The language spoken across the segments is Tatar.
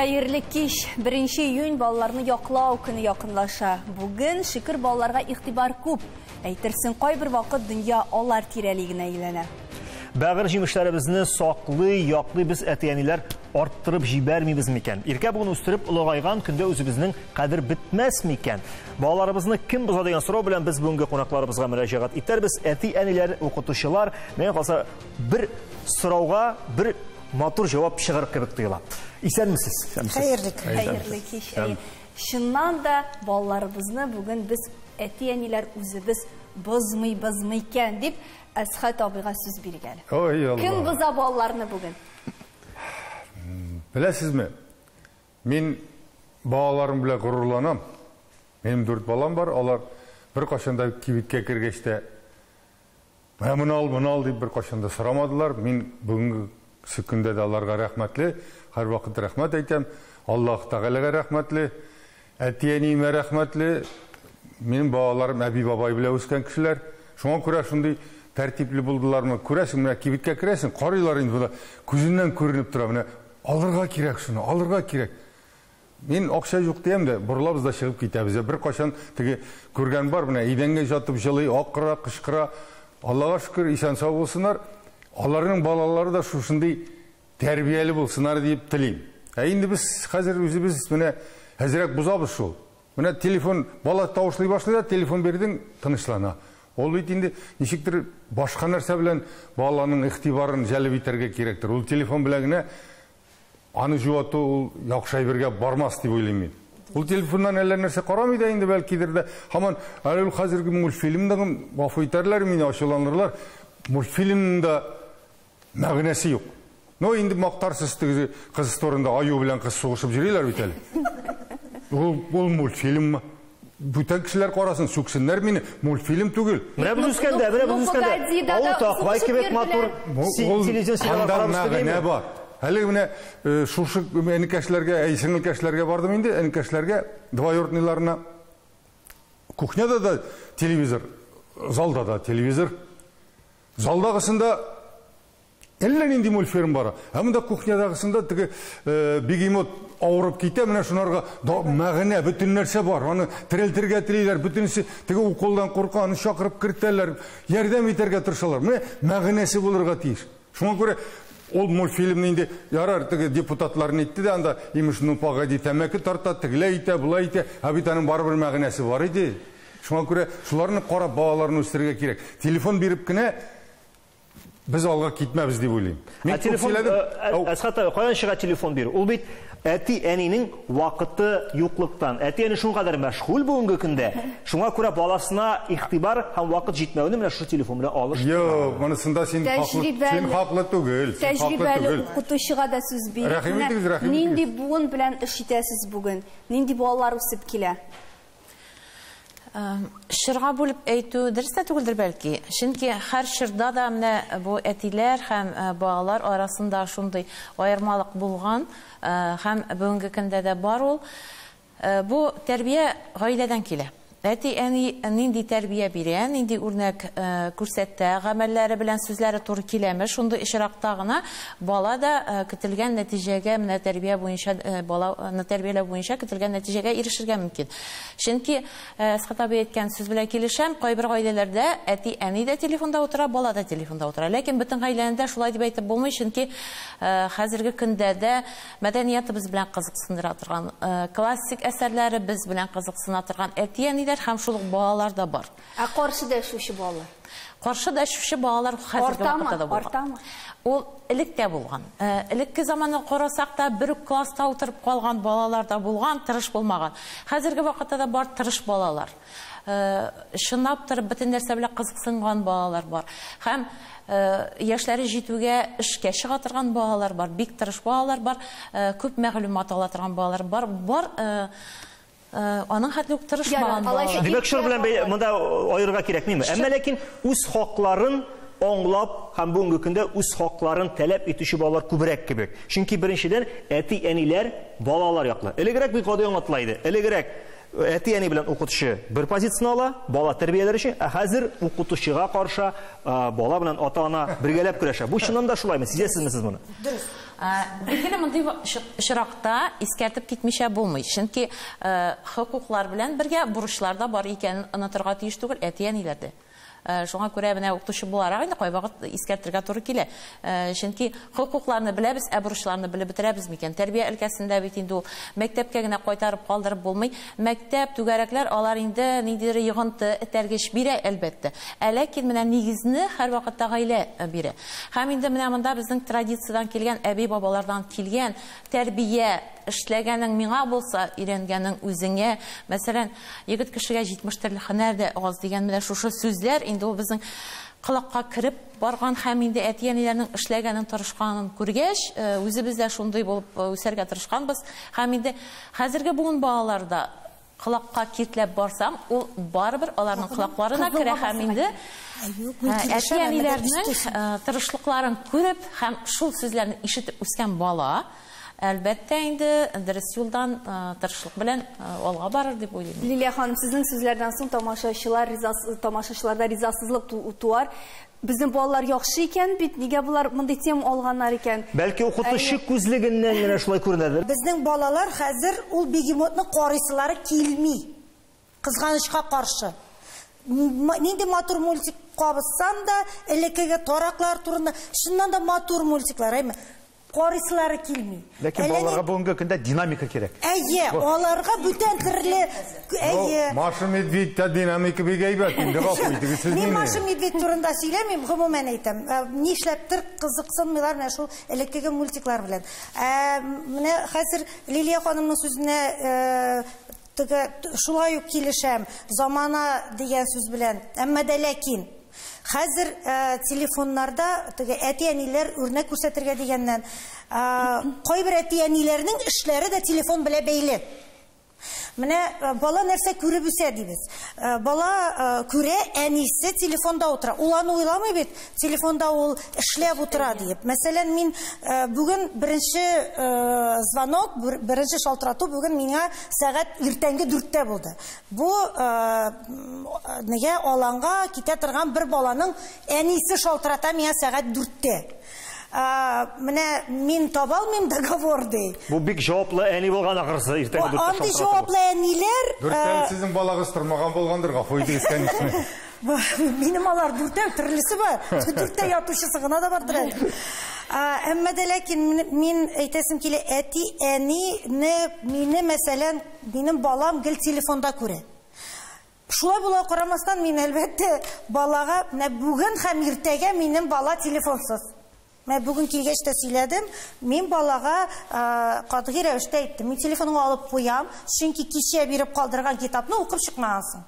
Хәерле кич. 1 июнь балаларны яклау көне якынлаша. Бүген, шөкер, балаларга игътибар күп. Әйтерсең, кайбер вакыт дөнья алар тирәли генә әйләнә. Бәгырь җимешләребезне саклый, яклый без әти-әниләр арттырып җибәрмибез микән? Иркә бүген үстереп олыгайган көндә үзебезнең кадер бетмәс микән? Балаларыбызны кем боза дигән сорау белән без бүгенге кунакларыбызга мөрәҗәгать итәрбез. Әти-әниләр, укытучылар, миңа калса, бер сорауга бер матур җавап чыгар кебек тоела. Исәнмесез. Хәерле кич. Хәерле кич. Чыннан да балаларыбызны бүген без әти-әниләр үзебез бозмыйбызмы икән дип Әсхәт абыйга сүз бирик әле. Ой, Алла. Кем боза балаларны бүген? Беләсезме? Мин балаларым белән горурланам. Минем 4 балам бар, алар бер кашан да кибеткә кергәч тә менә моны ал, моны ал дип бер кашан да сорамадылар. Мин бүгенге көндә дә аларга рәхмәтле, һәрвакыт рәхмәт әйтәм. Аллаһ Тәгаләгә рәхмәтле, әти-әниемә рәхмәтле. Минем балаларым әби-бабай белән үскән кешеләр. Шуңа күрә шундый тәртипле булдылармы? Күрәсең, менә кибеткә керәсең, карыйлар инде монда, күзеннән күренеп тора, менә алырга кирәк шуны, алырга кирәк. Мин акча юк диям дә, борылабыз да чыгып китәбез. Бер кашан теге күргән бар, менә идәнгә жатып җылый, акыра, кычкыра. Аллага шөкер, исән сау булсыннар. Аларның балалары да шушындый тәрбияле булсыннар дип телим. Ә инде без хәзер үзебез менә әзрәк бозабыз шул. Менә телефон, бала тавышлый башлый да, телефон бирдең, тынычлана. Ул бит инде ничектер башка нәрсә белән баланың игътибарын җәлеп итәргә кирәктер. Ул телефон белән генә аны җуату ул яхшы әйбергә бармас дип уйлыйм мин. Ул телефоннан әллә нәрсә карамый да инде бәлкидер дә. Һаман әле ул хәзерге мультфильмда гафу итәрләр мине, ачуланырлар. Мультфильмда мәгънәсе юк. Но инде мактарсыз теге кыз турында аю белән кыз сугышып йөриләр бит әле. Ул мультфильммы? Бүтән кешеләр карасын, сүксеннәр мине. Мультфильм түгел. Менә без үскәндә, менә без үскәндә. Авыл Таквай кебек матур телевизион сериал карап мәгънә бар. Әле менә шушы энекәшләргә, әй, сеңелкәшләргә бардым инде, энекәшләргә, двоюродныйларына. Кухняда да телевизор, залда да телевизор. Залдагысында әллә нинди мультфильм бар. Ә монда кухнядагысында теге бегемот авырып китә, менә шунарга мәгънә, бөтен нәрсә бар. Аны терелтергә телиләр, бөтенесе теге уколдан курка, аны чакырып кертәләр, ярдәм итәргә тырышалар. Менә мәгънәсе булырга тиеш. Шуңа күрә ул мультфильмны инде ярар теге депутатлар нитте дә анда, имеш, ну погоди, тәмәке тарта, тегеләй итә, болай итә, ә бит аның барыбер мәгънәсе бар иде. Шуңа күрә шуларны карап балаларны үстерергә кирәк. Телефон биреп кенә без алга китмәбез дип уйлыйм. Мин Ә телефон, күп сөйләдем. Әсхәт абый, каян чыга телефон бирү? Ул бит әти-әнинең вакыты юклыктан. Әти-әни шуңа кадәр мәшгуль бүгенге көндә. Шуңа күрә баласына игътибар һәм вакыт җитмәүне менә шушы телефон белән алыштыра. Юк, монысында син хаклы, син хаклы түгел, син хаклы Тәҗрибәле түгел. укытучыга да сүз бирик. Рәхим Менә итегез, рәхим нинди итегез. буын белән эш итәсез бүген? Нинди балалар үсеп килә? Чорга бүлеп әйтү дөрес тә түгелдер бәлки. Чөнки һәр чорда да менә бу әтиләр һәм балалар арасында шундый аермалык булган, һәм бүгенге көндә дә бар ул. Бу тәрбия гаиләдән килә. Әти-әни нинди тәрбия бирә, нинди үрнәк күрсәтә, гамәлләре белән сүзләре туры киләме, шундый очракта гына бала да көтелгән нәтиҗәгә, менә тәрбия буенча, баланы тәрбияләү буенча көтелгән нәтиҗәгә ирешергә мөмкин. Чөнки Әсхәт абый әйткән сүз белән килешәм, кайбер гаиләләрдә әти-әни дә телефонда утыра, бала да телефонда утыра. Ләкин бөтен гаиләне дә шулай дип әйтеп булмый, чөнки хәзерге көндә дә мәдәниятыбыз белән кызыксындыра торган, классик әсәрләребез белән кызыксына торган әти-әниләр һәм шул ук балалар да бар. Ә каршы дәшүче балалар? Каршы дәшүче балалар хәзерге Артамы? вакытта да булган. Артамы? Ул элек тә булган. Элекке заманны карасак та бер үк класста утырып калган балалар да булган, тырыш булмаган. Хәзерге вакытта да бар тырыш балалар. Чынлап торып бөтен нәрсә белән кызыксынган балалар бар. Һәм яшьләре җитүгә эшкә чыга торган балалар бар, бик тырыш балалар бар, күп мәгълүмат ала торган балалар бар. Бар, аның хәтле үк тырышмаган Ярар, алайса балалар. Димәк, чор белән монда аерырга кирәкмиме? Әмма ләкин үз хакларын аңлап һәм бүгенге көндә үз хакларын таләп итүче балалар күбрәк кебек. Чөнки беренчедән әти-әниләр балалар яклы. Элегрәк бик гади аңлатыла иде. Элегрәк әти-әни белән укытучы бер позицияне ала, бала тәрбияләр өчен, ә хәзер укытучыга каршы бала белән ата-ана бергәләп көрәшә. Бу чыннан да шулаймы? Сизәсезме сез моны? Дөрес. Билгеле, мондый очракта искәртеп китмичә булмый. Чөнки хокуклар белән бергә бурычлар да бар икәнен онытырга тиеш түгел әти-әниләр дә. Шуңа күрә менә укытучы буларак инде кайвакыт искәртергә туры килә. Чөнки хокукларны беләбез, ә бурычларны белеп бетерәбез микән? Тәрбия өлкәсендә бит инде ул мәктәпкә генә кайтарып калдырып булмый. Мәктәп, түгәрәкләр алар инде ниндидер йогынты, этәргеч бирә әлбәттә. Ә ләкин менә нигезне һәрвакытта гаилә бирә. Һәм инде менә монда безнең традициядән килгән, әби-бабалардан килгән тәрбия, эшләгәнең миңа булса, өйрәнгәнең үзеңә. Мәсәлән, егет кешегә 70 төрле һөнәр дә аз дигән менә шушы сүзләр инде ул безнең колакка кереп барган һәм инде әти-әниләрнең эшләгәнен, тырышканын күргәч, үзебез дә шундый булып үсәргә тырышканбыз. Һәм инде хәзерге буын балаларда колакка киртләп барсаң, ул барыбер аларның колакларына керә һәм инде әти-әниләрнең тырышлыкларын күреп һәм шул сүзләрне ишетеп үскән бала әлбәттә инде дөрес юлдан тырышлык белән алга барыр дип уйлыйм. Лилия ханым, сезнең сүзләрдән соң тамашачыларда ризасызлык туар. Безнең балалар яхшы икән бит, нигә булар мондый тема алганнар икән? Бәлки укытучы күзлегеннән генә шулай күренәдер. Безнең балалар хәзер ул бегемотны карыйсылары килми. Кызганычка каршы. Нинди матур мультик кабызсам да, элеккеге тараклар турында, чыннан да матур мультиклар, әйме? Карыйсылары килми. Ләкин балаларга бүгенге көндә динамика кирәк. Әйе, аларга бүтән төрле, әйе. Маша Медведьтә динамика бик әйбәт инде, гафу итегез сез мине. Мин Маша Медведь турында сөйләмим, гомумән әйтәм. Нишләптер кызыксынмыйлар менә шул элеккеге мультиклар белән. Менә хәзер Лилия ханымның сүзенә теге шулай ук килешәм, замана дигән сүз белән. Әмма дә ләкин хәзер телефоннарда теге әти-әниләр үрнәк күрсәтергә дигәннән, кайбер әти-әниләрнең эшләре дә телефон белән бәйле. Менә бала нәрсә күреп үсә дибез. Бала күрә, әнисе телефонда утыра. Ул аны уйламый бит, телефонда ул эшләп утыра диеп. Мәсәлән, мин бүген беренче звонок, беренче шалтырату бүген миңа сәгать иртәнге 4-тә булды. Бу нигә аланга китә торган бер баланың әнисе шалтырата миңа сәгать 4-тә. Менә мин таба алмыйм договор ди. Бу бик җаваплы әни булган ахрысы, иртәнге 4-тә. Андый җаваплы әниләр. 4-тән сезнең балагыз тормаган булгандыр, гафу итегез, конечно. Минем алар 4-тә төрлесе бар. 4-тә ятучысы гына да бардыр әле. Әмма дә ләкин мин әйтәсем килә, әти әнине мине мәсәлән, минем балам гел телефонда күрә. Шулай була карамастан, мин әлбәттә балага менә бүген һәм иртәгә минем бала телефонсыз. Мен бүген килгәч тә сөйләдем, мин балага катгый рәвештә әйттем. Мин телефоныңны алып куям, чөнки кичә биреп калдырган китапны укып чыкмагансың.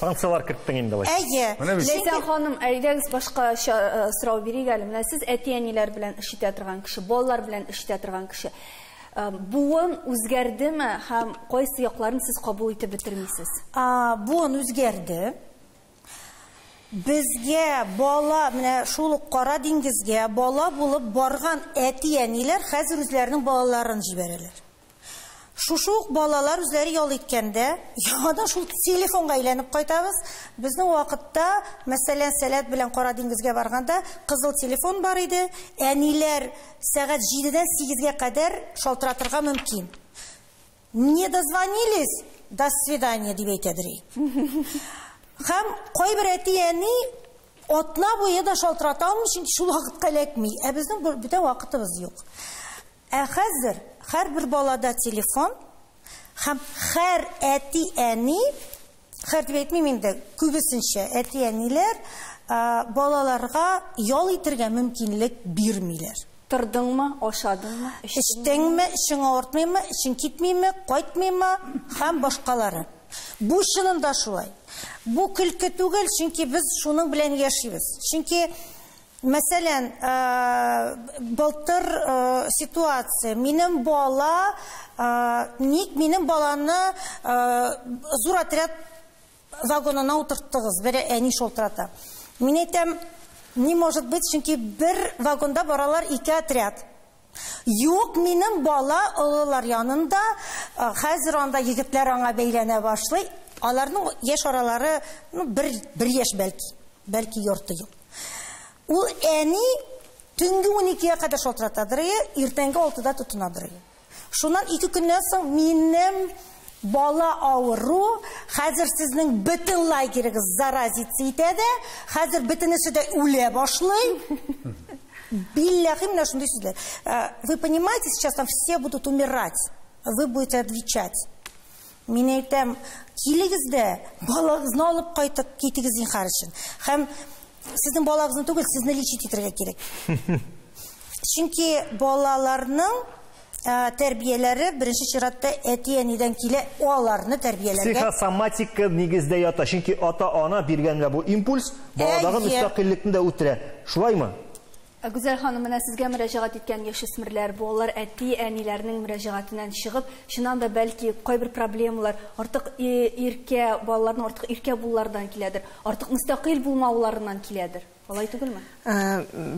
Санкциялар керттең инде алай. Әйе. Ләйсән ханым, әйдәгез башка сорау бирик әле. Менә сез әти-әниләр белән эш итә торган кеше, балалар белән эш итә торган кеше. Буын үзгәрдеме һәм кайсы якларын сез кабул итеп бетермисез? Буын үзгәрде. Безгә бала, менә шул ук Кара диңгезгә бала булып барган әти-әниләр хәзер үзләренең балаларын җибәрәләр. Шушы ук балалар үзләре ял иткәндә, яңадан шул телефонга әйләнеп кайтабыз. Безнең вакытта, мәсәлән, Сәләт белән Кара диңгезгә барганда кызыл телефон бар иде. Әниләр сәгать 7-дән 8-гә кадәр шалтыратырга мөмкин. Не дозвонились, до свидания дип әйтәдер. Һәм кайбер әти-әни атна буе да шалтырата алмый, чөнки шул вакытка эләкми. Ә безнең бүтән вакытыбыз юк. Ә хәзер һәрбер балада телефон һәм һәр әти-әни, һәр дип әйтмим инде, күбесенчә әти-әниләр балаларга ял итәргә мөмкинлек бирмиләр. Тордыңмы, ашадыңмы, эчтеңме, эчең авыртмыймы, эчең китмиме, кайтмыймы һәм башкалары. Бу чынында шулай. Бу көлке түгел, чөнки без шуның белән яшибез. Чөнки, мәсәлән, былтыр ситуация, минем бала, ник минем баланы зур отряд вагонына утырттыгыз, бер әни шалтырата. Мин әйтәм, не может быть, чөнки бер вагонда баралар ике отряд. Юк, минем бала олылар янында, хәзер анда егетләр аңа бәйләнә башлый. Аларның яшь аралары, ну, бер яшь бәлки, бәлки ярты ел. Ул әни төнге 12-гә кадәр шалтыратадыр, иртәнге 6-да тотынадыр. Шуннан 2 көннән соң минем бала авыру, хәзер сезнең бөтен лагерегез заразиться итә дә, хәзер бөтенесе дә үлә башлый. Билләхи, менә шундый сүзләр. Вы понимаете, сейчас там все будут умирать, вы будете отвечать. Мин әйтәм, килегез дә, балагызны алып кайтып китегез зинһар өчен. Һәм сезнең балагызны түгел, сезне лечить итәргә кирәк. Чөнки балаларның тәрбияләре беренче чиратта әти-әнидән килә, аларны тәрбияләргә. Психосоматика нигездә ята, чөнки ата-ана биргән бу импульс баладагы мөстәкыйльлекне дә үтерә. Шулаймы? Гүзәл ханым, менә сезгә мөрәҗәгать иткән яшүсмерләр, балалар әти-әниләрнең мөрәҗәгатеннән чыгып, чыннан да бәлки кайбер проблемалар артык иркә, балаларның артык иркә булулардан киләдер, артык мөстәкыйль булмауларыннан киләдер. Алай түгелме?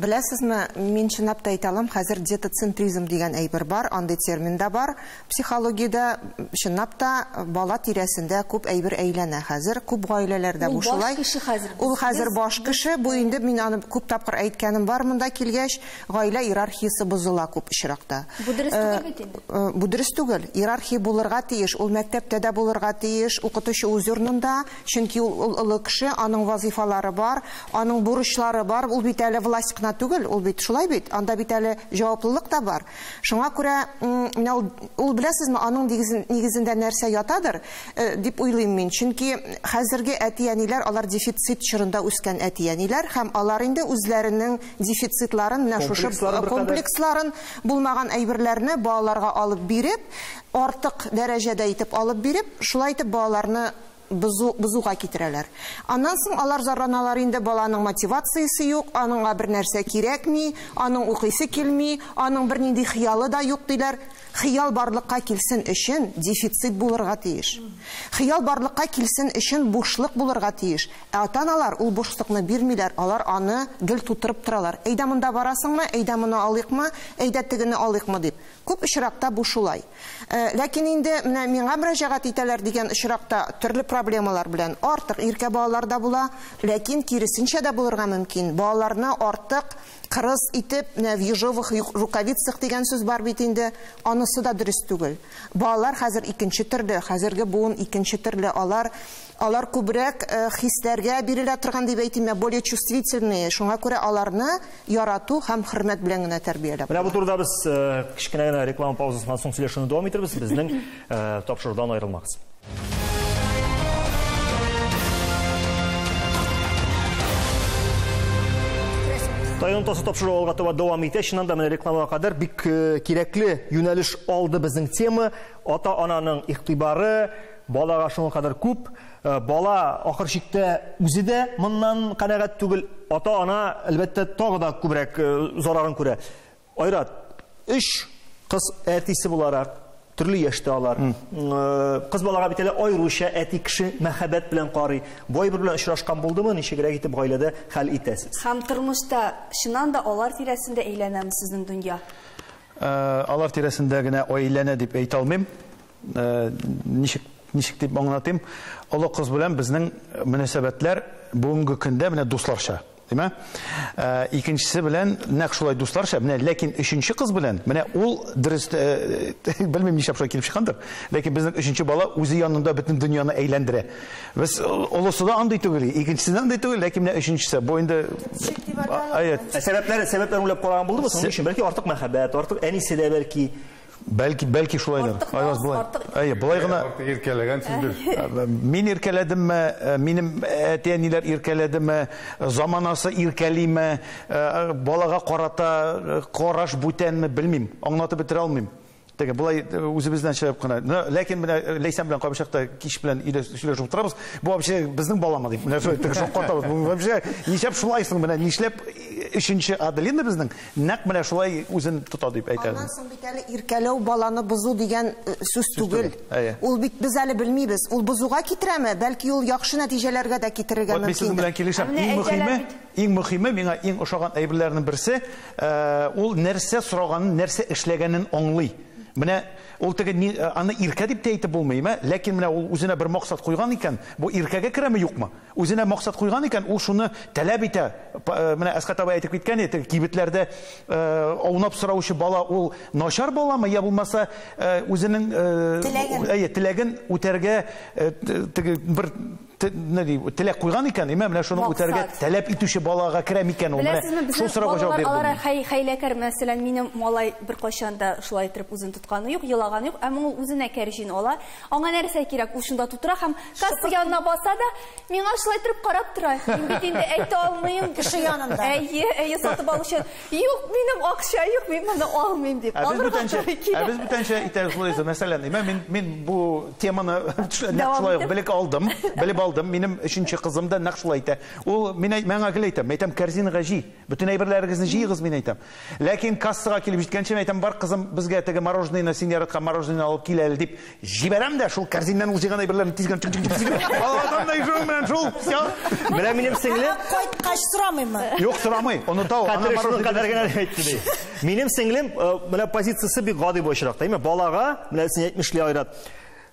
Беләсезме, мин чынлап та әйтә алам, хәзер детоцентризм дигән әйбер бар, андый термин да бар. Психологиядә чынлап та бала тирәсендә күп әйбер әйләнә хәзер, күп гаиләләрдә бу шулай. Ул хәзер баш кеше, бу инде мин аны күп тапкыр әйткәнем бар монда килгәч, гаилә иерархиясе бозыла күп очракта. Бу дөрес түгел бит инде. Бу дөрес түгел. Иерархия булырга тиеш, ул мәктәптә дә булырга тиеш, укытучы үз урынында, чөнки ул олы кеше, аның вазифалары бар, аның бурычлары бар, ул бит әле власть кына түгел, ул бит шулай бит, анда бит әле җаваплылык та бар. Шуңа күрә, менә ул беләсезме, аның нигезендә нәрсә ятадыр, дип уйлыйм мин. Чөнки хәзерге әти-әниләр, алар дефицит чорында үскән әти-әниләр һәм алар инде үзләренең дефицитларын, менә шушы комплексларын, булмаган әйберләрне балаларга алып биреп, артык дәрәҗәдә итеп алып биреп, шулай итеп балаларны бозуга китерәләр. Аннан соң алар зарланалар инде, баланың мотивациясе юк, аныңа бер нәрсә кирәкми, аның укыйсы килми, аның бернинди хыялы да юк диләр. Хыял барлыкка килсен өчен дефицит булырга тиеш. Хыял барлыкка килсен өчен бушлык булырга тиеш. Ә ата-аналар ул бушлыкны бирмиләр, алар аны гел тутырып торалар. Әйдә монда барасыңмы, әйдә моны алыйкмы, әйдә тегене алыйкмы дип. Күп очракта бу шулай. Ләкин инде менә миңа мөрәҗәгать итәләр дигән очракта төрле проблемалар белән артык иркә балалар да була, ләкин киресенчә дә булырга мөмкин. Балаларны артык кырыс итеп, менә в ежовых рукавицах дигән сүз бар бит инде, анысы да дөрес түгел. Балалар хәзер икенче төрле, хәзерге буын икенче төрле, алар күбрәк хисләргә бирелә торган дип әйтим, более чувствительные. Шуңа күрә аларны ярату һәм хөрмәт белән генә тәрбияләп. Менә бу турыда без кечкенә генә реклама паузасыннан соң сөйләшүне дәвам итербез. Безнең тапшырудан аерылмагыз. Тайон тасы тапшыру алга таба дәвам итә. Чыннан да менә рекламага кадәр бик кирәкле юнәлеш алды безнең тема. Ата-ананың игътибары балага шуңа кадәр күп. Бала ахыр чиктә үзе дә моннан канәгать түгел. Ата-ана әлбәттә тагы да күбрәк зарарын күрә. Айрат, өч кыз әтисе буларак, төрле яшьтә алар. Кыз балага бит әле аеруча әти кеше мәхәббәт белән карый. Бу әйбер белән очрашкан булдымы, ничегрәк итеп гаиләдә хәл итәсез? Һәм тормышта чыннан да алар тирәсендә әйләнәме сезнең дөнья? Алар тирәсендә генә әйләнә дип әйтә алмыйм. Ничек дип аңлатыйм? Олы кыз белән безнең мөнәсәбәтләр бүгенге көндә менә дусларча. Димә? Икенчесе белән нәкъ шулай дусларча, менә ләкин өченче кыз белән, менә ул дөрес, белмим нишләп шулай килеп чыккандыр, ләкин безнең өченче бала үзе янында бөтен дөньяны әйләндерә. Без олысы да андый түгел, икенчесе дә андый түгел, ләкин менә өченчесе бу инде. Сәбәпләре уйлап караган булдымы соң? Өчен бәлки артык мәхәббәт, артык әнисе дә бәлки. Бәлки шулайдыр. Айваз булай. Әйе, болай гына артык иркәләгәнсездер. Мин иркәләдемме, минем әти-әниләр иркәләдеме, заманасы иркәлиме, балага карата караш бүтәнме, белмим, аңлатып бетерә алмыйм. Теге болай үзебездән чыгып кына. Ләкин менә Ләйсән белән кайбер кич белән өйдә сөйләшеп утырабыз. Бу вообще безнең баламы дип. Менә шулай теге шаккатабыз. Бу вообще нишләп шулайсың менә, нишләп өченче Аделина безнең нәкъ менә шулай үзен тота дип әйтәбез. Аннан соң бит әле иркәләү баланы бозу дигән сүз түгел. Ул бит без әле белмибез. Ул бозуга китерәме? Бәлки ул яхшы нәтиҗәләргә дә китерергә мөмкин. Мин сезнең белән килешәм. Иң мөһиме, миңа иң ошаган әйберләрнең берсе, ул нәрсә сораганын, нәрсә эшләгәнен аңлый. Менә ул теге аны иркә дип тә әйтеп булмыймы, ләкин менә ул үзенә бер максат куйган икән, бу иркәгә керәме юкмы? Үзенә максат куйган икән, ул шуны таләп итә. Менә Әсхәт абый әйтеп киткән иде, кибетләрдә аунап сораучы бала ул начар баламы, я булмаса үзенең теләген үтәргә теге бер теләк куйган икән, имә менә шуны үтәргә таләп итүче балага керә микән ул? Менә шул сорауга җавап бирде. Алар хәйләкәр, мәсәлән, минем малай беркайчан да шулай итеп үзен тотканы юк, елаганы юк, әмма ул үзенә кәрҗин ала. Аңа нәрсә кирәк, ул шунда тутыра һәм касса янына баса да, миңа шулай итеп карап тора. Мин бит инде әйтә алмыйм кеше янында. Әйе, әйе, сатып алучы. Юк, минем акча юк, мин моны алмыйм дип. Ә без бүтәнчә итәбез шулай, мәсәлән, имә мин бу теманы нәкъ шулай белеп алдым, белеп алдым. Минем өченче кызым да нәкъ шулай әйтә. Ул мин миңа гел әйтәм, әйтәм, корзинага җый, бөтен әйберләрегезне җыегыз, мин әйтәм. Ләкин кассага килеп җиткәнче мин әйтәм, бар кызым, безгә теге мороженое, син яраткан мороженое алып кил әле дип җибәрәм дә, шул корзиннан ул җыйган әйберләрне тиз генә чик-чик-чик алып атам да, шуның белән шул, всё. Менә минем сеңлем кайткач сорамыймы? Юк, сорамый. Оныта ул. Ана мороженое кадәр генә әйтте ди. Минем сеңлем, менә позициясе бик гади бу очракта. Әйме, балага, менә син әйтмешли, Айрат,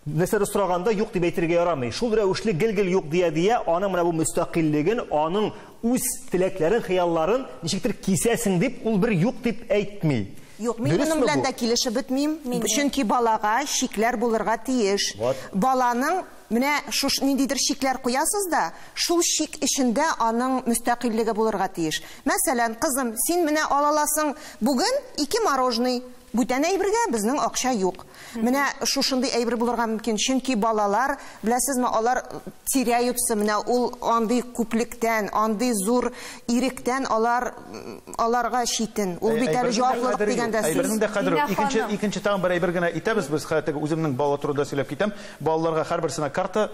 нәрсәдер сораганда юк дип әйтергә ярамый. Шул рәвешле гел-гел юк дия-дия, аның менә бу мөстәкыйльлеген, аның үз теләкләрен, хыялларын ничектер кисәсең дип, ул бер юк дип әйтми. Юк, мин моның белән дә килешеп бетмим, чөнки балага чикләр булырга тиеш. Баланың менә шуш ниндидер чикләр куясыз да, шул чик эчендә аның мөстәкыйльлеге булырга тиеш. Мәсәлән, кызым, син менә ала аласың бүген 2 мороженое. Бүтән әйбергә безнең акча юк. Менә шушындый әйбер булырга мөмкин, чөнки балалар, беләсезме, алар теряются, менә ул андый күплектән, андый зур иректән алар аларга читен. Ул бит әле җаваплылык дигән дә сүз. Әйбернең дә кадере. Икенче тагын бер әйбер генә итәбез без, хәтта үземнең бала турында сөйләп китәм. Балаларга һәрберсенә карта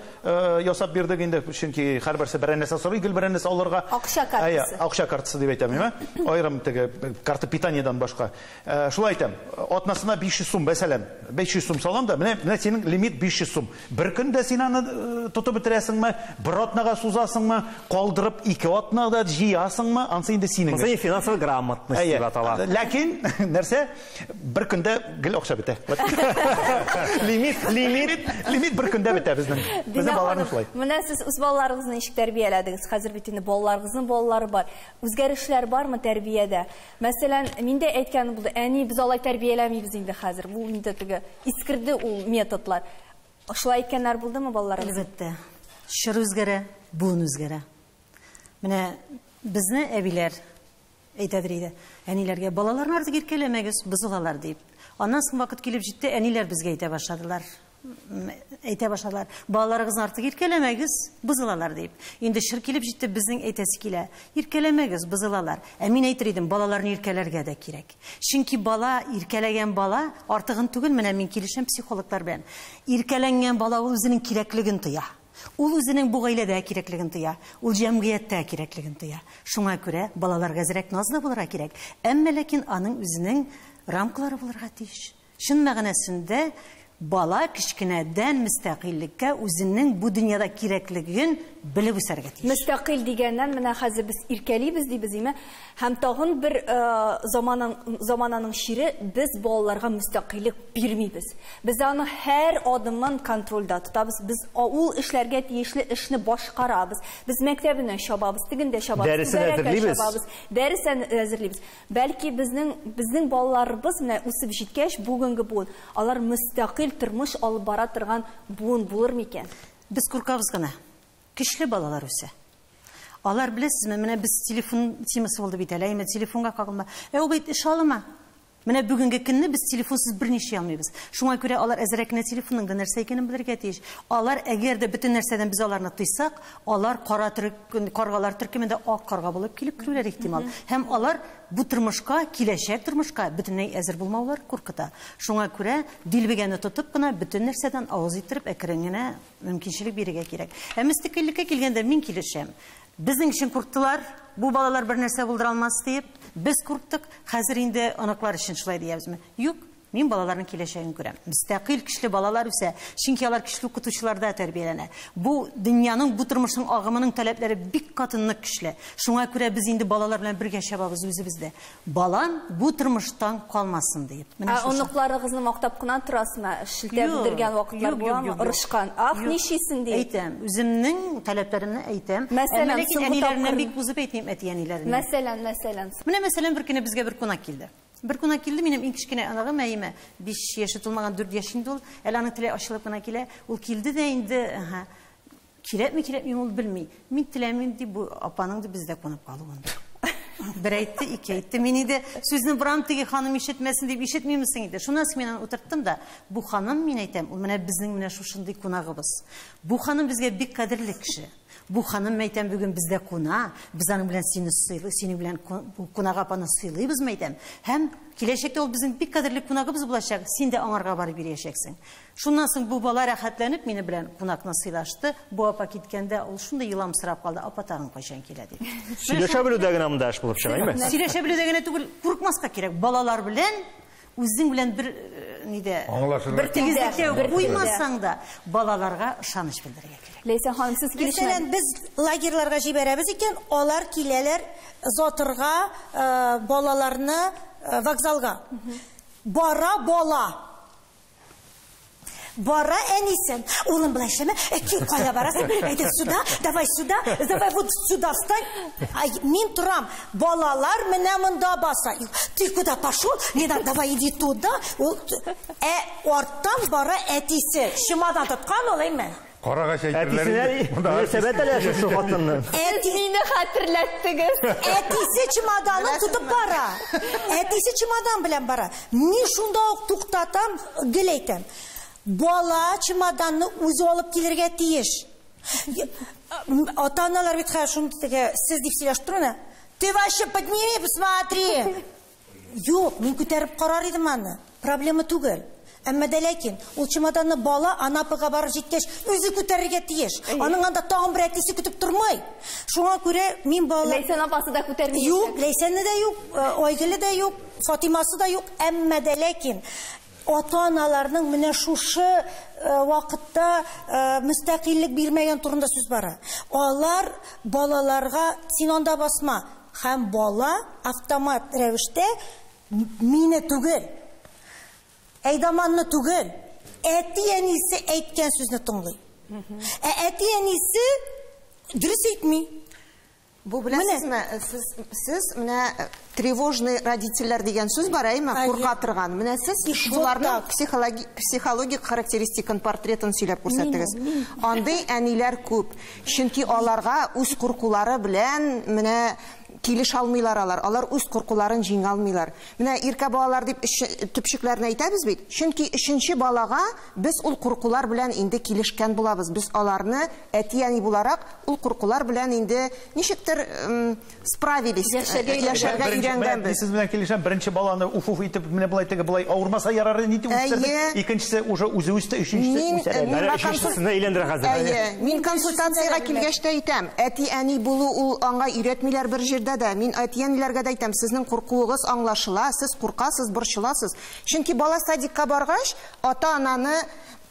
ясап бирдек инде, чөнки һәрберсе берәр нәрсә сорый, гел берәр нәрсә алырга. Акча картасы. Акча картасы дип әйтәм, әйме? Аерым теге карта питаниедан башка. Шулай әйтәм, атнасына 500 сум, мәсәлән, 500 сум салам да, менә синең лимит 500 сум. Бер көндә син аны тотып бетерәсеңме, бер атнага сузасыңмы, калдырып 2 атнада җыясыңмы, ансы инде синең. Монысы финансовая грамотность дип атала. Ләкин нәрсә, бер көндә гел акча бетә. Лимит бер көндә бетә безнең. Безнең балаларның шулай. Менә сез үз балаларыгызны ничек тәрбияләдегез? Хәзер бит инде балаларыгызның балалары бар. Үзгәрешләр бармы тәрбиядә? Мәсәлән, мин дә әйткән булды, әни, без алай тәрбияләмибез инде хәзер. Бу инде теге искерде ул методлар. Шулай әйткәннәр булдымы балаларыгыз? Әлбәттә. Чор үзгәрә, буын үзгәрә. Менә безне әбиләр әйтәдер иде. Әниләргә балаларны артык иркәләмәгез, бозылалар дип. Аннан соң вакыт килеп җитте, әниләр безгә әйтә башладылар. Әйтә башладылар. Балаларыгызны артык иркәләмәгез, бозылалар дип. Инде чор килеп җитте, безнең әйтәсе килә. Иркәләмәгез, бозылалар. Ә мин әйтер идем, балаларны иркәләргә дә кирәк. Чөнки бала, иркәләгән бала артыгын түгел, менә мин килешәм психологлар белән. Иркәләнгән бала ул үзенең кирәклеген тоя. Ул үзенең бу гаиләдә кирәклеген тоя, ул җәмгыятьтә кирәклеген тоя. Шуңа күрә балаларга әзрәк назлы булырга кирәк. Әмма ләкин аның үзенең рамкалары булырга тиеш. Чын мәгънәсендә бала кечкенәдән мөстәкыйльлеккә үзенең бу дөньяда кирәклеген белеп үсәргә тиеш. Мөстәкыйль дигәннән менә хәзер без иркәлибез дибез, име? Һәм тагын бер замананың чире, без балаларга мөстәкыйльлек бирмибез. Без аны һәр адымын контрольдә тотабыз. Без ул эшләргә тиешле эшне башкарабыз. Без мәктәбенә чабабыз, тегендә чабабыз, дәресен әзерлибез. Дәресен әзерлибез. Бәлки безнең балаларыбыз менә үсеп җиткәч, бүгенге буын, алар мөстәкыйль тормыш алып бара торган буын булыр микән? Без куркабыз гына. Көчле балалар үсә. Алар беләсезме, менә без телефон темасы булды бит әле, әйме телефонга кагылма. Ә ул бит эш алыма. Менә бүгенге көнне без телефонсыз берничә алмыйбыз. Шуңа күрә алар әзрәк кенә телефонның да нәрсә икәнен белергә тиеш. Алар әгәр дә бөтен нәрсәдән без аларны тыйсак, алар кара каргалар төркемендә ак карга булып килеп керүләре ихтимал. Һәм алар бу тормышка, киләчәк тормышка бөтенләй әзер булмаулар куркыта. Шуңа күрә дилбегәне тотып кына бөтен нәрсәдән авыз иттереп әкрен генә мөмкинчелек бирергә кирәк. Ә мөстәкыйльлеккә килгәндә мин килешәм. Безнең өчен курктылар, бу балалар бер нәрсә булдыра алмас диеп, без курктык, хәзер инде оныклар өчен шулай диябезме? Юк, мин балаларның киләчәген күрәм. Мөстәкыйль көчле балалар үсә, чөнки алар көчле укытучыларда тәрбияләнә. Бу дөньяның, бу тормышның агымының таләпләре бик каты нык көчле. Шуңа күрә без инде балалар белән бергә чабабыз үзебездә. Балам бу тормыштан калмасын диеп. Ә оныкларыгызны мактап кына торасызмы? Шелтә белдергән вакытлар буламы? Орышкан. Ах, нишисен диеп. Әйтәм, үземнең таләпләремне әйтәм. Мәсәлән, әниләреннән бик узып әйтмим, әти-әниләреннән. Мәсәлән, мәсәлән. Менә мәсәлән, бер көнне безгә бер кунак килде. Бер кунак килде, минем иң кечкенә оныгым Әймә, 5 яше тулмаган, 4 яшендә ул, әле аның теле ачылып кына килә. Ул килде дә инде, кирәкме, кирәкми ул белми. Мин теләмим дип, бу апаның да бездә кунып калуын. Бер әйтте, ике әйтте. Мин инде сүзне борам, теге ханым ишетмәсен дип ишетмимсең инде. Шуннан соң мин аны утырттым да, бу ханым, мин әйтәм, ул менә безнең менә шушындый кунагыбыз. Бу ханым безгә бик кадерле кеше. Бу ханым, әйтәм, бүген бездә куна, без аның белән сине сыйлый, синең белән кунак апаны сыйлыйбыз, әйтәм. Һәм киләчәктә ул безнең бик кадерле кунагыбыз булачак, син дә аңарга барып йөриячәксең. Шуннан соң бу бала рәхәтләнеп мине белән кунакны сыйлашты. Бу апа киткәндә ул шундый еламсырап калды, апа тагын кайчан килә дип. Сөйләшә белүдә генә монда эш булып чыга, әйме? Сөйләшә белүдә генә түгел, курыкмаска кирәк. Балалар белән үзең белән бер нидә, бер тигезлеккә куймасаң да, балаларга ышаныч белдерергә кирәк. Ләйсән ханым, сез килешмәдегез. Мәсәлән, без лагерьларга җибәрәбез икән, алар киләләр озатырга балаларны вокзалга. Бара бала. Бара әнисен. Улым былай эшләмә, кая барасың? Әйдә сюда, давай сюда, давай вот сюда встань. Ай, мин торам. Балалар менә монда баса. Ты куда пошел? Не надо, давай иди туда. Ул арттан бара әтисе. Чемодан тоткан ул, әйме? Карагач әйтерләр. Мөнәсәбәт әле шушы хатынны. Әти мине хәтерләттегез. Әтисе чемоданын тотып бара. Әтисе чемодан белән бара. Мин шунда ук туктатам, гел әйтәм. Бала чемоданны үзе алып килергә тиеш. Ата-аналар бит хәзер шундый теге, сез дип сөйләшеп тору, ты вообще подними, посмотри. Юк, мин күтәреп карар идем аны. Проблема түгел. Әмма дә ләкин ул чемоданны бала Анапага барып җиткәч үзе күтәрергә тиеш. Аның анда тагын бер әтисе көтеп тормый. Шуңа күрә мин бала Ләйсән апасы да күтәрми. Юк, Ләйсәне дә юк, Айгөле дә юк, Фатимасы да юк. Әмма дә ләкин ата-аналарның менә шушы вакытта мөстәкыйльлек бирмәгән турында сүз бара. Алар балаларга син анда басма һәм бала автомат рәвештә мине түгел, әйдаманны түгел, әти-әнисе әйткән сүзне тыңлый. Ә әти-әнисе дөрес әйтми. Бу беләсезме, сез менә тревожный родительләр дигән сүз бар, әйме, курка торган. Менә сез шуларның психологик характеристикын, портретын сөйләп күрсәттегез. Андый әниләр күп. Чөнки аларга үз куркулары белән менә килешә алмыйлар алар. Алар үз куркуларын җиңә алмыйлар. Менә иркә балалар дип төпчекләрне әйтәбез бит. Чөнки өченче балага без ул куркулар белән инде килешкән булабыз. Без аларны әти-әни буларак ул куркулар белән инде ничектер справились. Яшәргә өйрәнгәнбез. Сез белән килешәм, беренче баланы уф-уф итеп менә болай теге болай авырмаса ярар ни дип үстердек. Икенчесе уже үзе үсте, өченчесе үсә. Өченчесенә әйләндерә хәзер. Әйе, мин консультациягә килгәч тә әйтәм, әти-әни булу ул аңа өйрәтмиләр бер җирдә дә. Мин әти-әниләргә дә әйтәм, сезнең куркуыгыз аңлашыла, сез куркасыз, борчыласыз. Чөнки бала садикка баргач, ата-ананы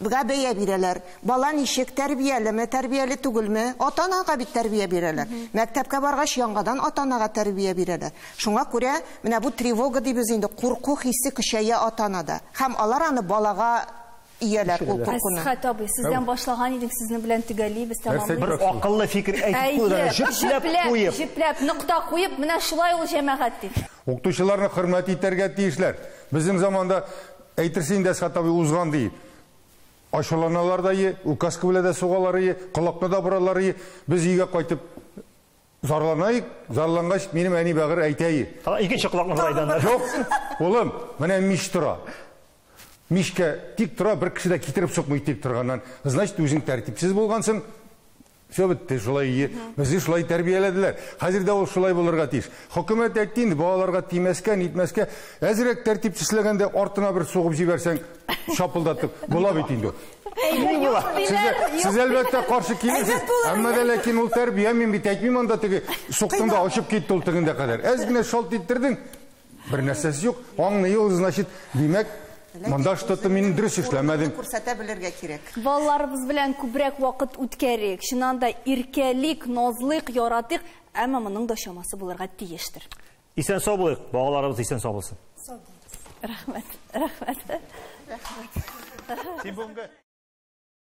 бәя бирәләр. Бала ничек тәрбиялеме, тәрбияле түгелме? Ата-анага бит тәрбия бирәләр. Мәктәпкә баргач, яңадан ата-анага тәрбия бирәләр. Шуңа күрә менә бу тревога дибез инде, курку хисе көчәя ата-анада. Һәм алар аны балага ияләр ул куркуны. Әсхәт абый, сездән башлаган идек, сезне белән төгәллибез, тәмамлыйбыз. Бер акыллы фикер әйтеп куйдыгыз, җөпләп куеп. Җөпләп, нокта куеп, менә шулай ул җәмәгать дип. Укытучыларны хөрмәт итәргә тиешләр. Безнең заманда әйтерсең инде Әсхәт абый узган ди. Ачуланалар да, указка белән дә сугалар, колакны да боралар. Без өйгә кайтып Зарланаек, зарлангач, минем әни бәгырь әйтәе. Икенче колакны борайданнар. Юк, улым, менә мич тора. Мичкә тик тора, бер кеше дә китереп сукмый тик торганнан. Значит, үзең тәртипсез булгансың. Все бетте, шулай безне шулай тәрбияләделәр. Хәзер дә ул шулай булырга тиеш. Хөкүмәт әйтте инде, балаларга тимәскә, нитмәскә. Әзрәк тәртипсез эшләгәндә артына бер сугып җибәрсәң, шапылдатып була бит инде. Сез әлбәттә каршы килерсез. Әмма дә ләкин ул тәрбия, мин бит әйтмим анда теге суктың да очып китте ул тегендә кадәр. Әз генә шалт иттердең, бер нәрсәсе юк. Аңлый ул, значит, димәк, монда что-то мин дөрес эшләмәдем. Күрсәтә белергә кирәк. Балаларыбыз белән күбрәк вакыт үткәрик. Чыннан да иркәлик, назлыйк, яратыйк, әмма моның да чамасы булырга тиештер. Исән сау булыйк, балаларыбыз исән сау булсын. Рәхмәт, рәхмәт. Рәхмәт.